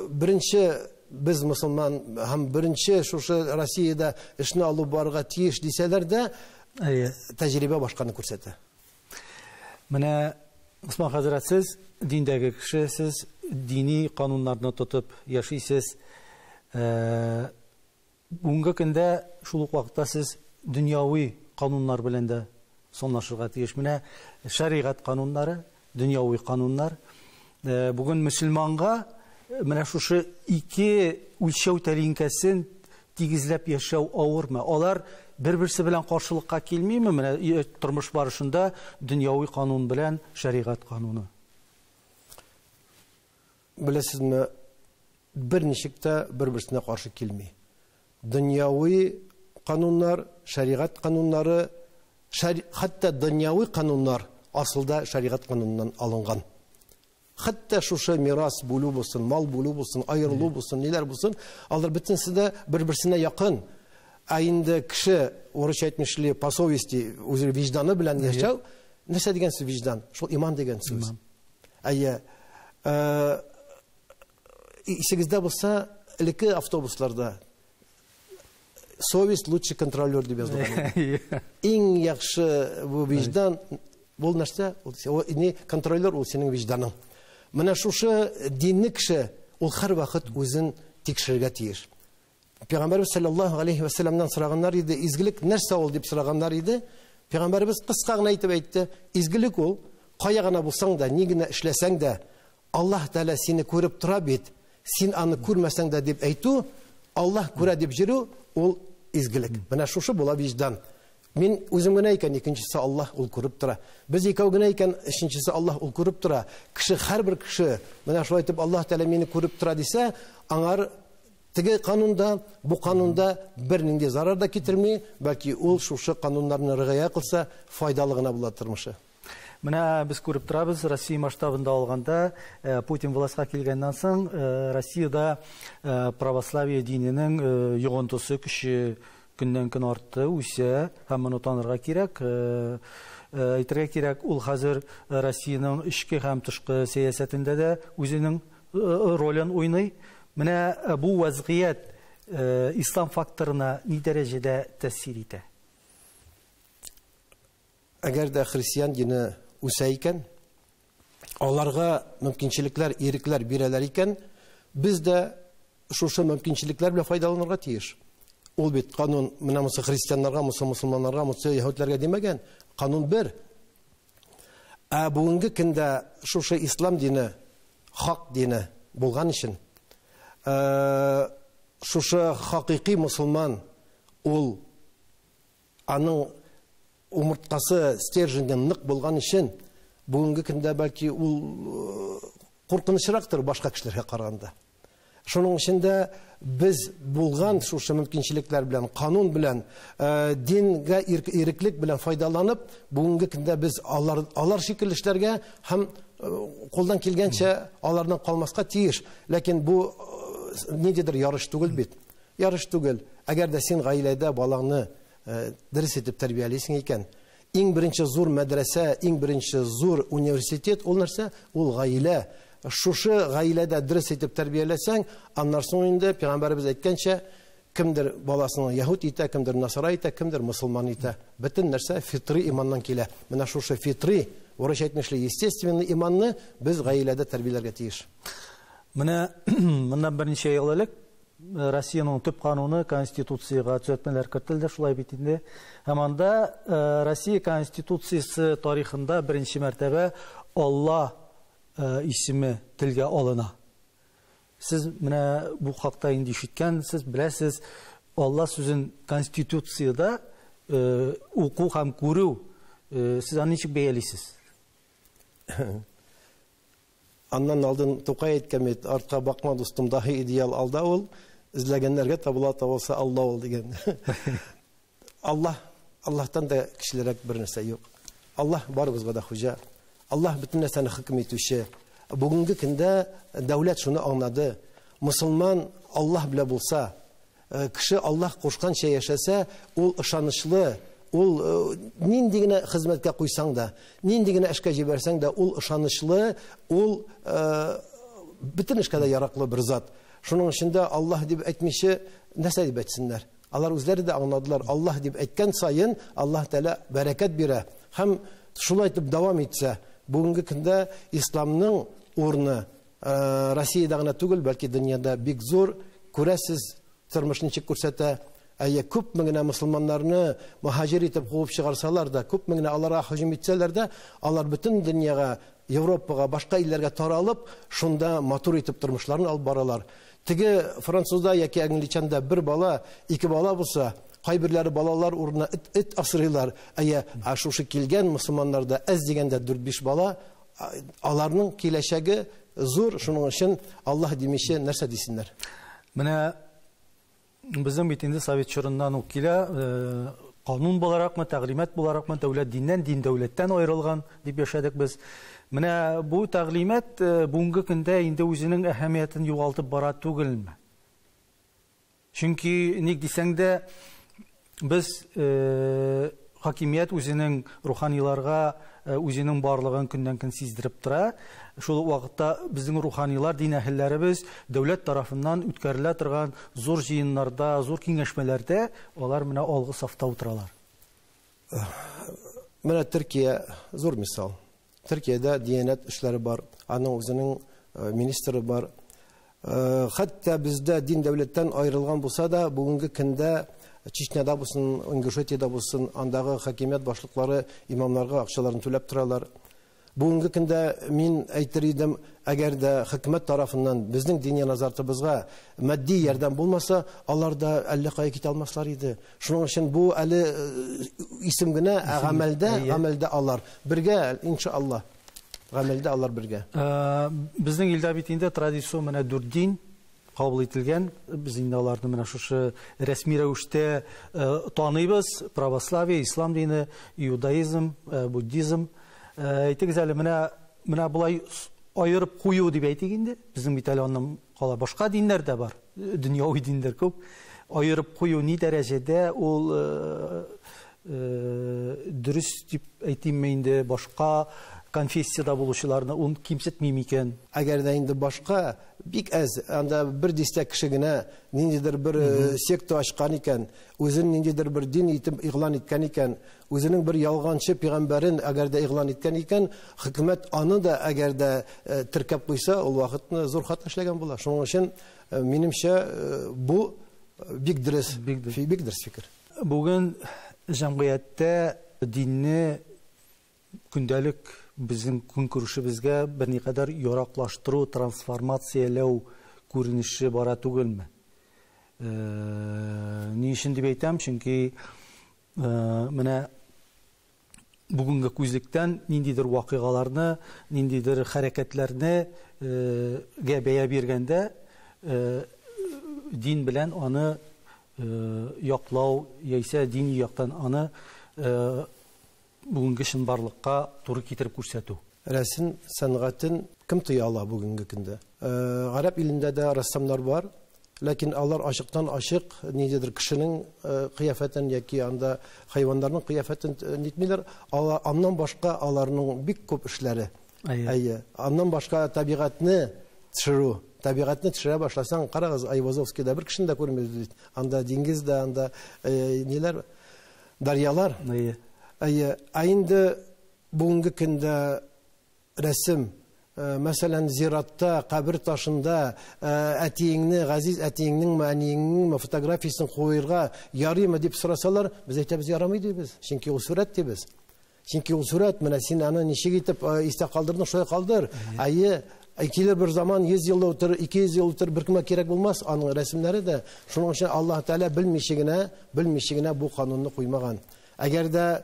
Speaker 2: беренче без мусульман һәм беренче шушы Россиядә эшне алып барырга тиеш дисәләр дә, тәҗрибә башканы күрсәтә.
Speaker 1: Менә Усман хәзрәт, сез диндәге кеше, сез дини кануннарны тотып яшисез. Бүгенге көндә шул ук вакытта сез дөньяви кануннар белән дә санлашырга тиеш. Менә шәригать кануннары, дөньяви кануннар. Бүген мөселманга менә шушы ике үлчәү тәлинкәсен тигезләп яшәү авырмы? Алар бер-берсе белән каршылыкка килмиме? Менә тормыш барышында дөньяви канун белән шәригать кануны.
Speaker 2: Беләсезме, берничек тә бер-берсенә каршы килми. Дөньяви кануннар, шәригать кануннары, хәтта дөньяви кануннар асылда шәригать кануныннан алынган. Хәтта шушы мирас бүлү булсын, мал бүлү булсын, аерылу булсын, ниләр булсын, алар бөтенесе дә бер-берсенә якын. Ә инде кеше, урысча әйтмешли, по совести, үзе вижданы белән яшәү, Нәрсә дигән сүз виҗдан? Шул иман дигән сүз. Әйе. Исегездә булса, элекке автобусларда совесть лучший контролер дип язылган. Иң яхшы бу виҗдан, бу нәрсә? Ул не контролер, ул синең виҗданың. Менә шушы динле кеше ул һәрвакыт үзен тикшерергә тиеш. Пәйгамбәрбез саллаллаһу алейхи ва салламнан сораганнар иде, изгелек нәрсә ул дип сораганнар иде. Пәйгамбәрбез кыска гына әйтеп әйтте, изгелек ул кая гына булсаң да, ни генә эшләсәң дә, Аллаһ Тәгалә сине күреп тора бит, син аны күрмәсәң дә дип әйтү, Аллаһ күрә дип йөрү, ул изгелек. Менә шушы була виҗдан. Мин үзем генә икән, икенчесе Аллаһ, ул күреп тора. Без икәү генә икән, өченчесе Аллаһ, ул күреп тора. Кеше, һәрбер кеше, менә шулай итеп Аллаһ Тәгалә мине күреп тора дисә, аңар теге канунда, бу канунда бернинди зарар да китерми, бәлки ул шушы кануннарны ригая кылса, файдалы гына була тормышы.
Speaker 1: Менә без күреп торабыз, Россия масштабында алганда, Путин властька килгәннән соң, Россиядә православие диненең йогынтысы көче көннән-көн артты, үсә, һәм моны танырга кирәк. Әйтергә кирәк, ул хәзер Россиянең эчке һәм тышкы сәясәтендә дә үзенең ролен уйный. Менә бу вазгыять ислам факторына ни дәрәҗәдә тәэсир итә?
Speaker 2: Әгәр дә христиан дине үсә икән, аларга мөмкинчелекләр, ирекләр бирәләр икән, без дә шушы мөмкинчелекләр белән файдаланырга тиеш. Ул бит канун менә монысы христианнарга, монысы мусульманнарга, монысы яһүдләргә димәгән. Канун бер. Ә бүгенге көндә шушы ислам дине, хак дине булган өчен, шушы хакыйкый мусульман ул аның умырткасы стерженьдән нык булган өчен, бүгенге көндә бәлки ул куркынычрактыр башка кешеләргә караганда. Шуның өчен дә без булган шушы мөмкинчелекләр белән, канун белән, дингә иреклек белән файдаланып, бүгенге көндә без алар шикелле эшләргә һәм кулдан килгәнчә алардан калмаска тиеш. Ләкин бу ниндидер ярыш түгел бит. Ярыш түгел. Әгәр дә син гаиләдә балаңны дөрес итеп тәрбиялисең икән, иң беренче зур мәдрәсә, иң беренче зур университет ул нәрсә? Ул гаилә. Шушы гаиләдә дөрес итеп тәрбияләсәң, аннан соң инде пәйгамбәребез әйткәнчә, кемдер баласын яһүд итә, кемдер насара итә, кемдер мусульман итә. Бөтен нәрсә фитри иманнан килә. Менә шушы фитри, урысча әйтмешли, естественный иманны без гаиләдә тәрбияләргә тиеш.
Speaker 1: Менә моннан берничә ел элек Россиянең төп кануны Конституциягә төзәтмәләр кертелде, шулай бит инде. Һәм анда Россия Конституциясе тарихында беренче мәртәбә Алла исеме телгә алына. Сез менә бу хакта инде ишеткәнсез, беләсез, Алла сүзен Конституциядә уку һәм күрү, сез аны ничек бәялисез?
Speaker 2: Аннан алдын Тукай әйткән бит, артка бакма, дустым, дахи идеал алда ул, эзләгәннәргә табыла, табылса Алла ул дигән. Аллаһ, Аллаһтан да кешелерәк бер нәрсә юк. Аллаһ барыбызга да хуҗа. Аллаһ бөтен нәрсәне хөкем итүче. Бүгенге көндә дәүләт шуны аңлады. Мусульман Аллаһ белән булса, кеше Аллаһ кушканча яшәсә, ул ышанычлы, ул нинди генә хезмәткә куйсаң да, нинди генә эшкә җибәрсәң дә, ул ышанычлы, ул бөтен эшкә дә яраклы бер зат. Шуның өчен дә Аллаһ дип әйтмичә, нәрсә дип әйтсеннәр? Алар үзләре дә аңладылар. Аллаһ дип әйткән саен Аллаһ Тәгалә бәрәкәт бирә. Һәм шулай итеп дәвам итсә, бүгенге көндә исламның урыны Россиядә генә түгел, бәлки дөньяда бик зур. Күрәсез, тормыш ничек күрсәтә. Әйе, күпме генә мусульманнарны мөһаҗир итеп куып чыгарсалар да, күпме генә аларга һөҗүм итсәләр дә, алар бөтен дөньяга, Европага, башка илләргә таралып, шунда матур итеп тормышларын алып баралар. Теге французда яки англичанда бер бала, ике бала булса, кайберләре балалар урынына эт асрыйлар. Әйе, ә шушы килгән мусульманнарда әз дигәндә дүрт-биш бала, аларның киләчәге зур. Шуның өчен Аллаһ димичә нәрсә дисеннәр?
Speaker 1: Менә безнең бит инде совет чорыннан ук килә, канун буларакмы, тәгълимат буларакмы, дәүләт диннән, дин дәүләттән аерылган дип яшәдек без. Менә бу тәгълимат бүгенге көндә инде үзенең әһәмиятен югалтып бара түгелме? Чөнки ник дисәң дә, без Хакимият үзенең руханиларга үзенең барлыгын көннән-көн сиздереп тора. Шул ук вакытта безнең руханилар, дин әһелләребез дәүләт тарафыннан үткәрелә торган зур җыеннарда, зур киңәшмәләрдә алар менә алгы сафта утыралар.
Speaker 2: Менә Төркия зур мисал. Төркиядә диянәт эшләре бар, аның үзенең министры бар. Хәтта бездә дин дәүләттән аерылган булса да, бүгенге көндә Чечняда булсын, Ингушетиядә булсын, андагы хакимият башлыклары имамнарга акчаларын түләп торалар. Бүгенге көндә мин әйтер идем, әгәр дә хөкүмәт тарафыннан безнең дини назартыбызга матди ярдәм булмаса, алар да әллә кая китә алмаслар иде. Шуның өчен бу әле исем генә, ә гамәлдә алар бергә, иншалла. Гамәлдә алар бергә.
Speaker 1: Безнең илдә бит инде традицион менә дүрт дин кабул ителгән. Без инде аларны менә шушы рәсми рәвештә таныйбыз. Православие, ислам дине, иудаизм, буддизм. Әйтегез әле, менә болай аерып кую дип әйтик инде. Безнең бит әле аннан кала башка диннәр дә бар. Дөньяви диннәр күп. Аерып кую ни дәрәҗәдә ул дөрес дип әйтимме инде, башка конфессияда булучыларны ул кимсетми микән?
Speaker 2: Әгәр дә инде башка бик әз, анда бер дистә кеше генә ниндидер бер секта ачкан икән, үзен ниндидер бер дин итеп игълан иткән икән, үзенең бер ялганчы пәйгамбәрен әгәр дә игълан иткән икән, хөкүмәт аны да әгәр дә теркәп куйса, ул вакытны зур хата эшләгән була. Шуның өчен минемчә бу бик дөрес, бик дөрес фикер.
Speaker 1: Бүген җәмгыятьтә динне көндәлек безнең көнкүрешебезгә берникадәр яраклаштыру, трансформацияләү күренеше бара түгелме? Ни өчен дип әйтәм? Чөнки менә бүгенге күзлектән ниндидер вакыйгаларны, ниндидер хәрәкәтләрне гә бәя биргәндә дин белән аны яклау яисә дини яктан аны бүгенге чынбарлыкка туры китереп күрсәтү.
Speaker 2: Рәсем сәнгатен кем тыя ала бүгенге көндә? Гарәп илендә дә рәссамнар бар, ләкин алар ачыктан ачык ниндидер кешенең кыяфәтен яки анда хайваннарның кыяфәтен нитмиләр. Аннан башка аларның бик күп эшләре. Әйе. Аннан башка табигатьне төшерү. Табигатьне төшерә башласаң, карагыз, Айвазовскийда бер кешене дә күрмибез бит. Анда диңгез дә, анда ниләр, дарьялар. Әйе. Ә инде бүгенге көндә рәсем, мәсәлән, зиратта, кабер ташында әтиеңне, газиз әтиеңнеңме, әниеңнеңме фотографиясен куерга ярыймы дип сорасалар, без әйтәбез ярамый дибез. Чөнки ул сурәт дибез. Чөнки ул сурәт, менә син аны ничек итеп истә калдырдың, шулай калдыр. Әйе, килер бер заман 100 ел утыр, 200 ел утыр, бер кемгә кирәк булмас аның рәсемнәре дә. Шуның өчен Аллаһ Тәгалә белмичә генә бу канунны куймаган. Әгәр дә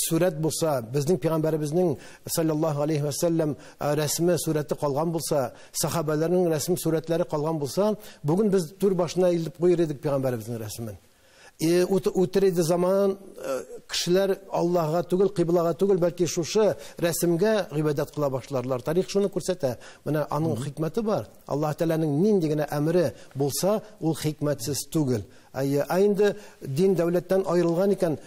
Speaker 2: сурәт булса, безнең пәйгамбәребезнең саллаллаһу алейхи ва саллям рәсме сурәте калган булса, сахабаларның рәсем сурәтләре калган булса, бүген без түр башына илтеп куер идек пәйгамбәребезнең рәсемен. Үтер иде заман, кешеләр Аллаһга түгел, кыйблага түгел, бәлки шушы рәсемгә гыйбадәт кыла башларлар. Тарих шуны күрсәтә. Менә аның хикмәте бар. Аллаһ Тәгаләнең нинди генә әмере булса, ул хикмәтсез түгел. Ә инде дин дәүләттән аерылган икән,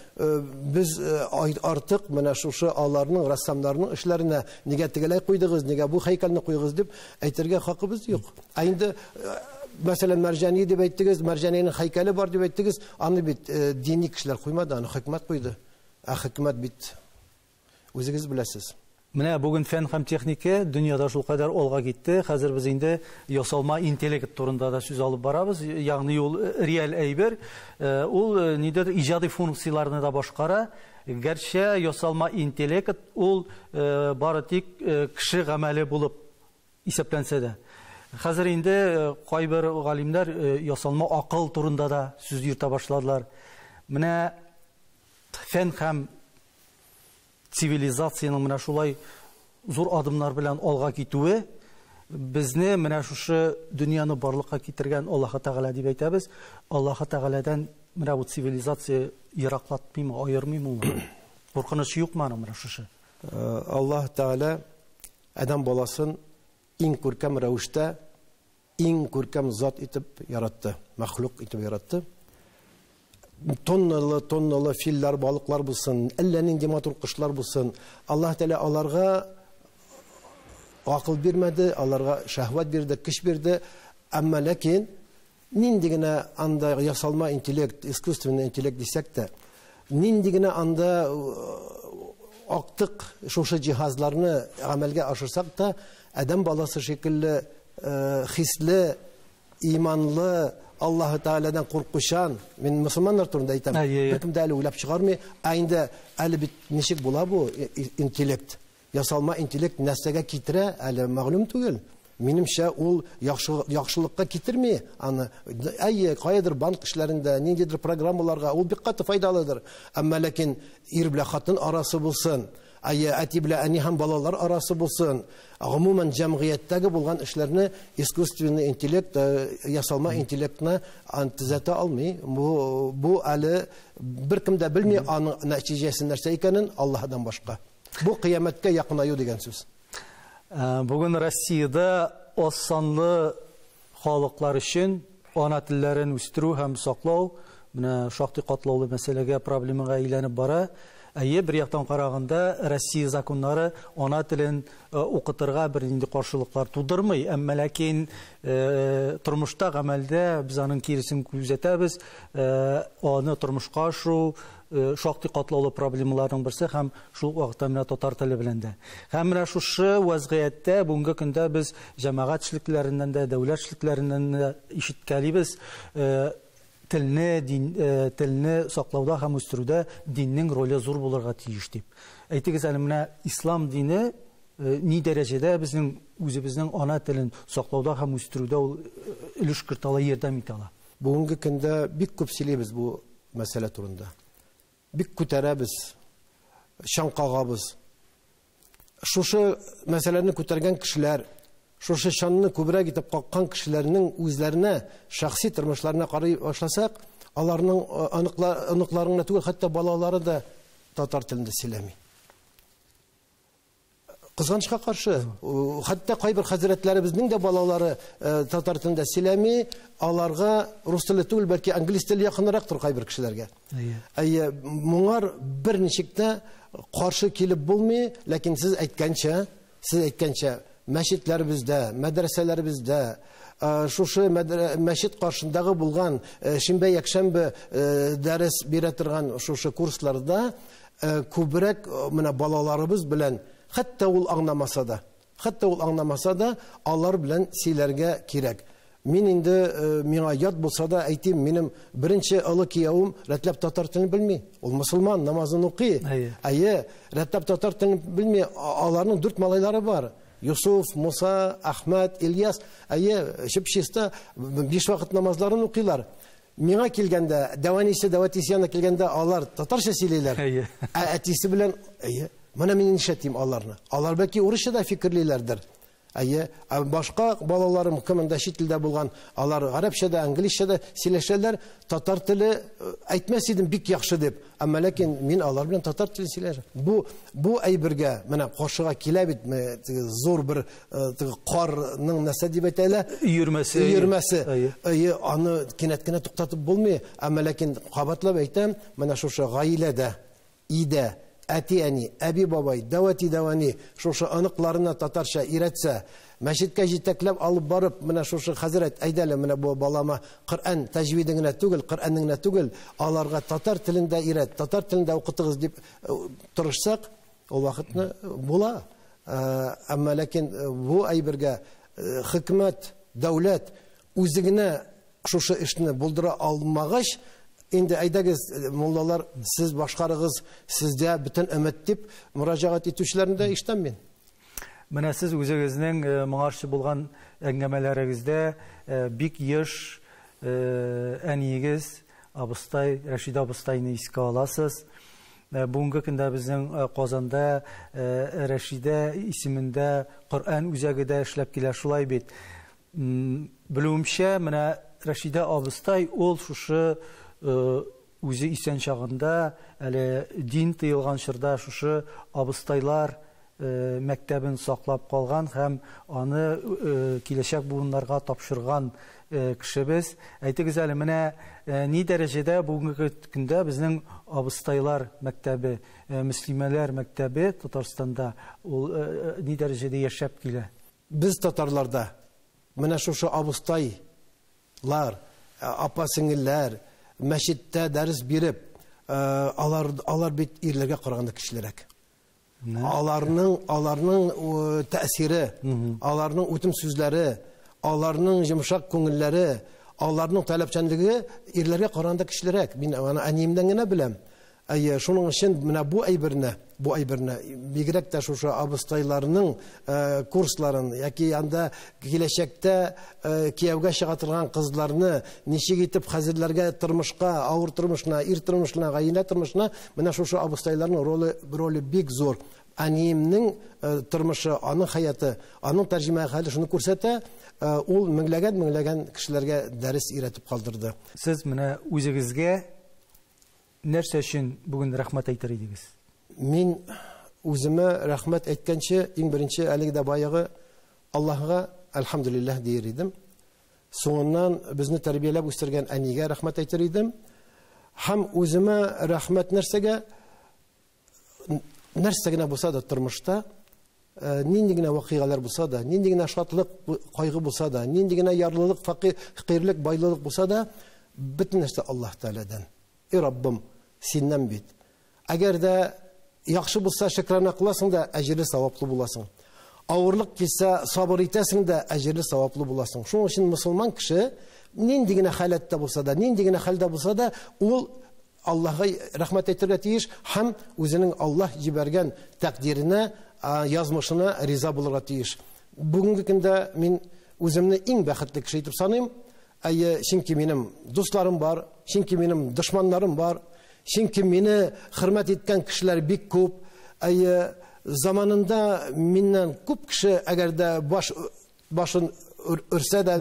Speaker 2: без артык менә шушы аларның, рәссамнарның эшләренә нигә тегеләй куйдыгыз, нигә бу һәйкәлне куйгыз дип әйтергә хакыбыз юк. Ә инде мәсәлән, Мәрҗани дип әйттегез, Мәрҗанинең һәйкәле бар дип әйттегез, аны бит дини кешеләр куймады, аны хөкүмәт куйды. Ә хөкүмәт бит үзегез беләсез.
Speaker 1: Менә бүген фән һәм техника дөньяда шулкадәр алга китте. Хәзер без инде ясалма интеллект турында да сүз алып барабыз. Ягъни ул реаль әйбер, ул нидер иҗади функцияләрне дә башкара. Гәрчә ясалма интеллект ул бары тик кеше гамәле булып исәпләнсә дә. Хәзер инде кайбер галимнәр ясалма акыл турында да сүз йөртә башладылар. Менә фән һәм цивилизациянең менә шулай зур адымнар белән алга китүе безне менә шушы дөньяны барлыкка китергән Аллаһ Тәгалә дип әйтәбез. Аллаһ Тәгаләдән менә бу цивилизация ераклатмыймы, аермыймы ул? Куркыныч юкмы аның менә шушы?
Speaker 2: Аллаһ Тәгалә адәм баласын иң күркәм рәвештә, иң күркәм зат итеп яратты, мәхлук итеп яратты. Тонналы, тонналы филлар, балыклар булсын, әллә нинди матур кошлар булсын. Аллаһ Тәгалә аларга акыл бирмәде, аларга шәһвәт бирде, көч бирде. Әмма ләкин нинди генә анда ясалма интеллект, искусственный интеллект дисәк тә, нинди генә анда актык шушы җиһазларны гамәлгә ашырсак та, адәм баласы шикелле хисле, иманлы, Аллаһы Тәгаләдән куркучан, мин мөселманнар турында әйтәм, беркем дә әле уйлап чыгармый, ә инде әле бит ничек була бу интеллект? Ясалма интеллект нәрсәгә китерә, әле мәгълүм түгел. Минемчә, ул яхшылыкка китерми аны. Әйе, каядыр банк эшләрендә, ниндидер программаларга ул бик каты файдалыдыр. Әмма ләкин ир белән хатын арасы булсын, әйе, әти белән әни һәм балалар арасы булсын, гомумән җәмгыятьтәге булган эшләрне искусственный интеллект, ясалма интеллектны төзәтә алмый. Бу әле беркем дә белми аның нәтиҗәсе нәрсә икәнен Аллаһыдан башка. Бу кыямәткә якынаю дигән сүз.
Speaker 1: Бүген Россиядә аз санлы халыклар өчен ана телләрен үстерү һәм саклау менә шактый катлаулы мәсьәләгә, проблемага әйләнеп бара. Әйе, бер яктан караганда Россия законнары ана телен укытырга бернинди каршылыклар тудырмый, әмма ләкин тормышта, гамәлдә без аның киресен күзәтәбез. Аны тормышка ашыру шактый катлаулы проблемаларның берсе һәм шул вакытта менә татар теле белән дә. Һәм менә шушы вазгыятьтә бүгенге көндә без җәмәгать эшлекләреннән дә, дәүләт эшлекләреннән дә ишеткәлибез, телне, дин, телне саклауда һәм үстерүдә диннең роле зур булырга тиеш дип. Әйтегез әле, менә ислам дине ни дәрәҗәдә безнең үзебезнең ана телен саклауда һәм үстерүдә ул өлеш кертә ала, ярдәм итә ала?
Speaker 2: Бүгенге көндә бик күп сөйлибез бу мәсьәлә турында. Бик күтәрәбез, чаң кагабыз. Шушы мәсьәләне күтәргән кешеләр, шушы чанны күбрәк итеп каккан кешеләрнең үзләренә, шәхси тормышларына карый башласак, аларның оныклары гына түгел, хәтта балалары да татар телендә сөйләми. Кызганычка каршы, хәтта кайбер хәзрәтләребезнең дә балалары татар телендә сөйләми, аларга рус теле түгел, бәлки англис теле якынрактыр кайбер кешеләргә. Әйе, моңар берничек тә каршы килеп булмый, ләкин сез әйткәнчә, мәчетләребездә, мәдрәсәләребездә, шушы мәчет каршындагы булган шимбә, якшәмбе дәрес бирә торган шушы курсларда күбрәк менә балаларыбыз белән, хәтта ул аңламаса да, хәтта ул аңламаса да, алар белән сөйләргә кирәк. Мин инде миңа ят булса да әйтим, минем беренче олы киявем рәтләп татар телен белми. Ул мөселман, намазын укый. Әйе, рәтләп татар телен белми. Аларның 4 малайлары бар. Юсуф, Муса, Ахмәт, Ильяс. Әйе, чип-чиста 5 вакыт намазларын укыйлар. Миңа килгәндә, дәвәнисе, дәвәтисе янына килгәндә алар татарча сөйлиләр. Ә әтисе белән, әйе, менә мин нишләтим аларны? Алар бәлки урысча да фикерлиләрдер. Әйе, ә башка балаларым кемендә чит илдә булган, алар гарәпчә дә, англисчә дә сөйләшәләр. Татар теле әйтмәс идем бик яхшы дип. Әмма ләкин мин алар белән татар телен сөйләшәм. Бу әйбергә менә каршыга килә бит, теге зур бер теге карның нәрсә дип әйтәләр?
Speaker 1: Өермәсе.
Speaker 2: Өермәсе. Әйе, аны кинәт кенә туктатып булмый. Әмма ләкин кабатлап әйтәм, менә шушы гаиләдә, өйдә әти-әни, әби-бабай, дәвәти-дәвәни шушы оныкларына татарча өйрәтсә, мәчеткә җитәкләп алып барып, менә шушы хәзрәт, әйдә әле менә бу балама Коръән тәҗвиден генә түгел, Коръәнне генә түгел, аларга татар телендә өйрәт, татар телендә укытыгыз дип тырышсак, ул вакытны була. Әмма ләкин бу әйбергә хөкүмәт, дәүләт үзе генә шушы эшне булдыра алмагач, инде әйдәгез, муллалар, сез башкарыгыз, сездә бөтен өмет дип мөрәҗәгать итүчеләрне дә ишетәм мин.
Speaker 1: Менә сез үзегезнең моңарчы булган әңгәмәләрегездә бик еш әниегез абыстай, Рәшидә абыстайны искә аласыз. Бүгенге көндә безнең Казанда Рәшидә исемендә Коръән үзәге дә эшләп килә, шулай бит. Белүемчә, менә Рәшидә абыстай ул шушы үзе исән чагында, әле дин тыелган чорда шушы абыстайлар мәктәбен саклап калган һәм аны киләчәк буыннарга тапшырган кешебез. Әйтегез әле, менә ни дәрәҗәдә бүгенге көндә безнең абыстайлар мәктәбе, мөслимәләр мәктәбе Татарстанда ул ни дәрәҗәдә яшәп килә?
Speaker 2: Без татарларда менә шушы абыстайлар, апа-сеңелләр мәчеттә дәрес биреп, алар бит ирләргә караганда көчлерәк. Аларның тәэсире, аларның үтем сүзләре, аларның йомшак күңелләре, аларның таләпчәнлеге ирләргә караганда көчлерәк. Мин аны әниемнән генә беләм. Әйе, шуның өчен менә бу әйберне бигрәк тә шушы абыстайларның курсларын яки анда киләчәктә кияүгә чыга торган кызларны ничек итеп хәзерләргә тормышка, авыр тормышына, ир тормышына, гаилә тормышына, менә шушы абыстайларның роле бик зур. Әниемнең тормышы, аның хәяты, аның тәрҗемә хәле шуны күрсәтә, ул меңләгән кешеләргә дәрес өйрәтеп калдырды.
Speaker 1: Сез менә үзегезгә нәрсә өчен бүген рәхмәт әйтер идегез?
Speaker 2: Мин үземә рәхмәт әйткәнче, иң беренче әлеге дә баягы Аллаһыга әлхәмдүлилләһ дияр идем. Соңыннан безне тәрбияләп үстергән әнигә рәхмәт әйтер идем. Һәм үземә рәхмәт нәрсәгә, нәрсә генә булса да тормышта, нинди генә вакыйгалар булса да, нинди генә шатлык, кайгы булса да, нинди генә ярлылык, фәкыйрьлек, байлылык булса да, бөтен нәрсә Аллаһ Тәгаләдән. Эй Раббым, синнән бит. Әгәр дә яхшы булса, шөкрана кыласың да, әҗерле саваплы буласың. Авырлык килсә, сабыр итәсең дә, әҗерле саваплы буласың. Шуның өчен мөселман кеше нинди генә халәттә булса да, нинди генә хәлдә булса да, ул Аллаһка рәхмәт әйтергә тиеш һәм үзенең Аллаһ җибәргән тәкъдиренә, язмышына риза булырга тиеш. Бүгенге көндә мин үземне иң бәхетле кеше итеп саныйм. Әйе, чөнки минем дусларым бар, чөнки минем дошманнарым бар, чөнки мине хөрмәт иткән кешеләр бик күп. Әйе, заманында миннән күп кеше әгәр дә башын өрсә дә,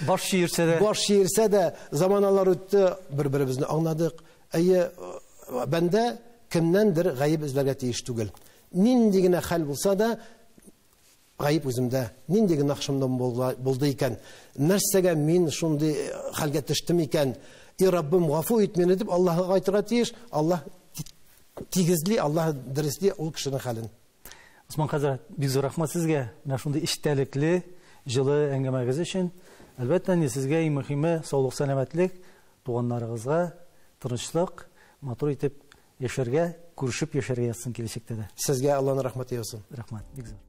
Speaker 1: баш
Speaker 2: чиерсә дә, заманалар үтте, бер-беребезне аңладык. Әйе, бәндә кемнәндер гаеп эзләргә тиеш түгел. Нинди генә хәл булса да, гаеп үземдә, нинди генә шымдан булды икән, нәрсәгә мин шундый хәлгә төштем икән, и Раббым, гафу ит мине дип Аллаһка кайтырга тиеш. Аллаһ тигезли, Аллаһ дөресли ул кешенең хәлен.
Speaker 1: Усман хәзрәт, бик зур рәхмәт сезгә менә шундый эчтәлекле, җылы әңгәмәгез өчен. Әлбәттә, инде сезгә иң мөһиме саулык, сәламәтлек, туганнарыгызга тынычлык, матур итеп яшәргә, күрешеп яшәргә язсын киләчәктә дә.
Speaker 2: Сезгә Аллаһның рәхмәте яусын.
Speaker 1: Рәхмәт, бик зур.